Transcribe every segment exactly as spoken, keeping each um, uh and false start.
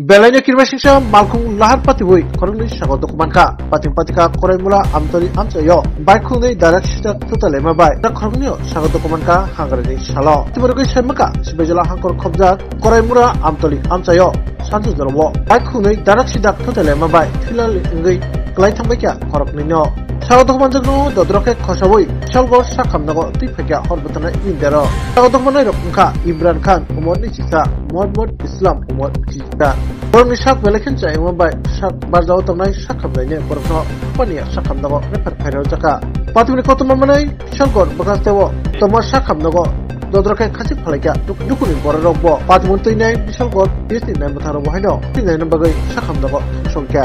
Belaino kirmasingsa malkhung lahar patiwi khoroknwi sago dokumankha. Patim patika Koraimura Amtoli amchaio bike khungnwi direct sida thutalaima bai khoroknwio sago dokumankha hangrani salo. Timorogwi saimaka Sibaijala hangkor khobjak Koraimura Amtoli amchaio sanjujalo bike khungnwi direct sida thutalaima bai thwilal wngwi kwlai thangbaikha khoroknwino. Sago dokumanjakno dodrok khe khosawi Salgor sakhamnago twi phaikha hor bwtana Indiaro. Sago dokumannairok wngkha Imran Khan, Umar Nisisa, Muhammad Islam, Umar Nisisa. Borokni sak belai khe chayungma bai sak barjao tongnai sakhamnaini borokno paniya sakhamnago refer khairokjakha. Patimni kotorma manwi Salgor bwkhasteo tongma sakhamnago dodrok khe khachik phalaikha duk-, dukuni bororokbo. Patimni twinai Salgor P S ni naimwthangrokbo haino twinaina bagwi sakhamnago songkha.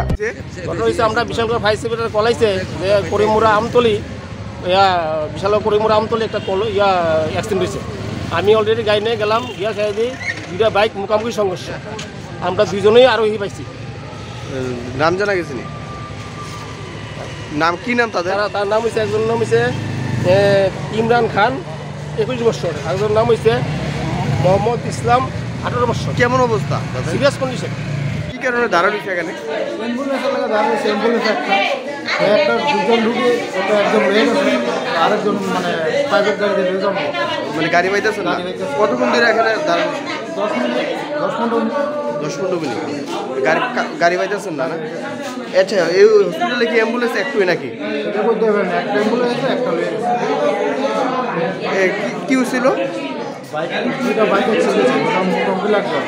ঘটনা হয়েছে, আমরা বিশালগড় ফায়ার সার্ভিসে কল আইছে যে করিমুরা আমতলি, ইয়া, বিশালগড় করিমুরা আমতলি একটা কল, ইয়া, অ্যাক্সিডেন্ট হয়েছে। আমি অলরেডি গাড়ি নিয়ে গেলাম, গিয়া সাইডে দুইটা বাইক মুখোমুখি সংঘর্ষ, আমরা দুইজনেই আরোহী পাইছি। নাম জানা গেছে নি? নাম, কি নাম তাদের? তারা, তার নাম হচ্ছে, একজনের নাম হচ্ছে, এ, ইমরান খান, একুশ বছর, একজনের নাম হচ্ছে মোহাম্মদ ইসলাম, আঠারো বছর। কেমন অবস্থা তাদের? Serious condition. কি কারণে দাঁড়ানো সেখানে? অ্যাম্বুলেন্সের লাগি দাঁড়াইছে, অ্যাম্বুলেন্স একটা। একটা দুজন ঢুকে, ওটা একজন রয়ে গেছে, আরেকজন মানে প্রাইভেট গাড়ি দিয়ে রয়ে যাবো। মানে গাড়ি পাইতেছেন না? গাড়ি পাইতেছে না। কতক্ষণ ধরে এখানে দাঁড়ানো? দশ মিনিট, দশ পনেরো মিনিট। দশ পনেরো মিনিট। গাড়ি কা-, গাড়ি পাইতেছেন না, না? আচ্ছা, এই হসপিটালে কি অ্যাম্বুলেন্স একটাই নাকি? এটা বলতে হবে না, একটা অ্যাম্বুলেন্স আছে, একটা রয়ে গেছে। এ, কি, কি হয়েছিল? বাইক, দুইটা বাইক অ্যাক্সিডেন্ট হয়েছে, ওটা মোটামুটি লাগবে।